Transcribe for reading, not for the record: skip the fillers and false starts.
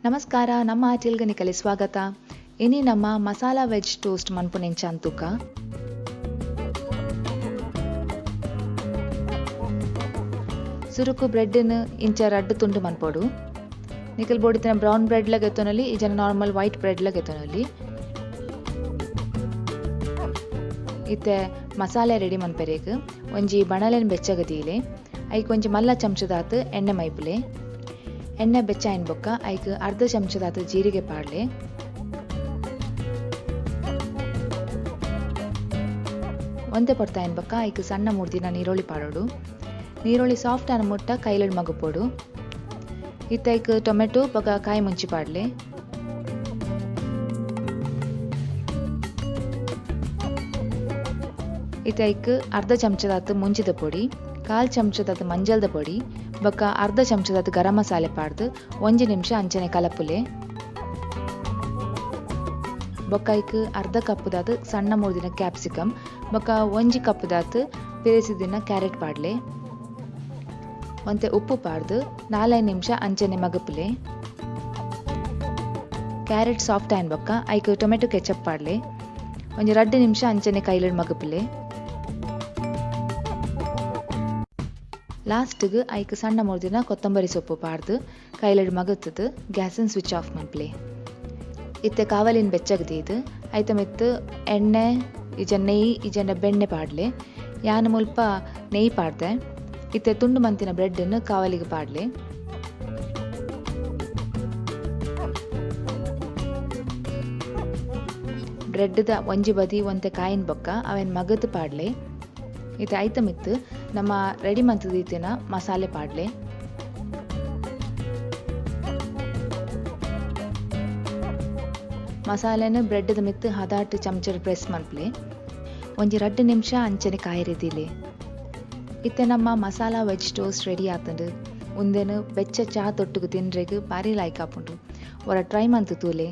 ನಮಸ್ಕಾರ, ನಮ್ಮ ಅಟಿಲ್ಗನಿಕಲೆ ಸ್ವಾಗತ. ಇನಿ ನಮ್ಮ ಮಸಾಲಾ ವೆಜ್ ಟೋಸ್ಟ್ ಮನ್ಪುನೆಂಚ ಅಂತೂಕ. ಸುರುಕು ಬ್ರೆಡ್ನ್ ಇಂಚ ರಡ್ಡ್ ತುಂಡು ಮನ್ಪೊಡು. ನಿಕಲ್ ಬೋಡಿತ್ತಿನ ಬ್ರೌನ್ ಬ್ರೆಡ್ ಲ ಗೆತೊನೊಲಿ, ಇಜ್ಜಂಡ ನಾರ್ಮಲ್ ವೈಟ್ ಬ್ರೆಡ್ ಲ ಗೆತೊನೊಲಿ. ಇತ್ತೆ ಮಸಾಲೆ ರೆಡಿ ಮನ್ಪೆರೆಗ್ ಒಂಜಿ ಬಣಲೆನ್ ಬೆಚ್ಚಗ ದೀಲೆ. ಐಕ್ ಒಂಜಿ ಮಲ್ಲ ಚಮಚದಾತ್ ಎಣ್ಣೆ ಮೈಪುಲೆ. ಎಣ್ಣೆ ಬೆಚ್ಚ ಆಯಿನ ಬೊಕ್ಕ ಐಕ್ ಅರ್ಧ ಚಮಚದಾತ್ ಜೀರಿಗೆ ಪಾಡ್ಲೆ. ಒಂತೆ ಪೊರ್ತಾಯಿನ ಬೊಕ್ಕ ಐಕ್ ಸಣ್ಣ ಮೂರ್ದಿನ ನೀರುಳ್ಳಿ ಪಾಡೊಡು. ನೀರುಳ್ಳಿ ಸಾಫ್ಟ್ ಆನ ಮುಟ್ಟ ಕೈಲಡ್ ಮಗುಪೊಡು. ಇತ್ತೆ ಐಕ್ ಟೊಮೆಟೊ ಬೊಕ ಕಾಯಿ ಮುಂಚಿ ಪಾಡ್ಲೆ. ಇತ್ತೆ ಐಕ್ ಅರ್ಧ ಚಮಚದಾತ್ ಮುಂಚಿದ ಪೊಡಿ, ಕಾಲ್ ಚಮಚದಾತ್ ಮಂಜಲ್ದ ಪೊಡಿ ಬೊಕ ಅರ್ಧ ಚಮಚದಾತ್ ಗರಂ ಮಸಾಲೆ ಪಾಡ್ದ್ ಒಂಜಿ ನಿಮಿಷ ಅಂಚನೆ ಕಲಪುಲೆ. ಬೊಕ ಐಕ್ ಅರ್ಧ ಕಪ್ಪುದಾತ್ ಸಣ್ಣ ಮೂರ್ದಿನ ಕ್ಯಾಪ್ಸಿಕಮ್ ಬೊಕ ಒಂಜಿ ಕಪ್ಪುದಾತ್ ಪಿರೆಸಿದಿನ ಕ್ಯಾರೆಟ್ ಪಾಡ್ಲೆ. ಒಂತೆ ಉಪ್ಪು ಪಾಡ್ದ್ 4-5 ನಿಮಿಷ ಅಂಚನೆ ಮಗುಪುಲೆ. ಕ್ಯಾರೆಟ್ ಸಾಫ್ಟ್ ಆಯಿನ ಬೊಕ್ಕ ಐಕ್ ಟೊಮೆಟೊ ಕೆಚಪ್ ಪಾಡ್ಲೆ. ಒಂಜಿ 2 ನಿಮಿಷ ಅಂಚನೆ ಕೈಲಡ್ ಮಗುಪುಲೆ. ಲಾಸ್ಟ್ ಗ್ ಐಕ್ ಸಣ್ಣ ಮೂರ್ದಿನ ಕೊತ್ತಂಬರಿ ಸೊಪ್ಪು ಪಾಡ್ದ್ ಕೈಲಡ್ ಮಗುತ್ತುದು ಗ್ಯಾಸ್ ನ್ ಸ್ವಿಚ್ ಆಫ್ ಮನ್ಪುಲೆ. ಇತ್ತೆ ಕಾವಲಿನ್ ಬೆಚ್ಚಗ್ ದೀದ್ ಐತ ಮಿತ್ತ್ ಎಣ್ಣೆ ಇಜ್ಜ ನೆಯ್ ಇಜ್ಜಂಡ ಬೆಣ್ಣೆ ಪಾಡ್ಲೆ. ಯಾನ್ ಮುಲ್ಪ ನೆಯ್ ಪಾಡ್ದೆ. ಇತ್ತೆ ತುಂಡು ಮಂತಿನ ಬ್ರೆಡ್ ನ್ ಕಾವಲಿಗ್ ಪಾಡ್ಲೆ. ಬ್ರೆಡ್ ದ ಒಂಜಿ ಬದಿ ಒಂತೆ ಕಾಯಿನ್ ಬೊಕ್ಕ ಅವೆನ್ ಮಗತ್ ಪಾಡ್ಲೆ. ಇತ್ತೆ ಐತ ಮಿತ್ತ್ ನಮ ರೆಡಿ ಮಂತ್ ದೀತಿನ ಮಸಾಲೆ ಪಾಡ್ಲೆ. ಮಸಾಲೆನ್ ಬ್ರೆಡ್ ದ ಮಿತ್ತ್ ಹದಾಟ್ ಚಮಚಡ್ ಪ್ರೆಸ್ ಮನ್ಪುಲೆ. ಒಂಜಿ 2 ನಿಮಿಷ ಅಂಚನೆ ಕಾಯೆರೆ ದೀಲೆ. ಇತ್ತೆ ನಮ್ಮ ಮಸಾಲಾ ವೆಜ್ ಟೋಸ್ಟ್ ರೆಡಿ ಆತುಂಡು. ಉಂದೆನ್ ಬೆಚ್ಚ ಚಾ ತೊಟ್ಟುಗು ತಿನ್ರೆಗ್ ಬಾರಿ ಲಾಯ್ಕ್ ಆಪುಂಡು. ಒರ ಟ್ರೈ ಮಂತ್ ತೂಲೆ.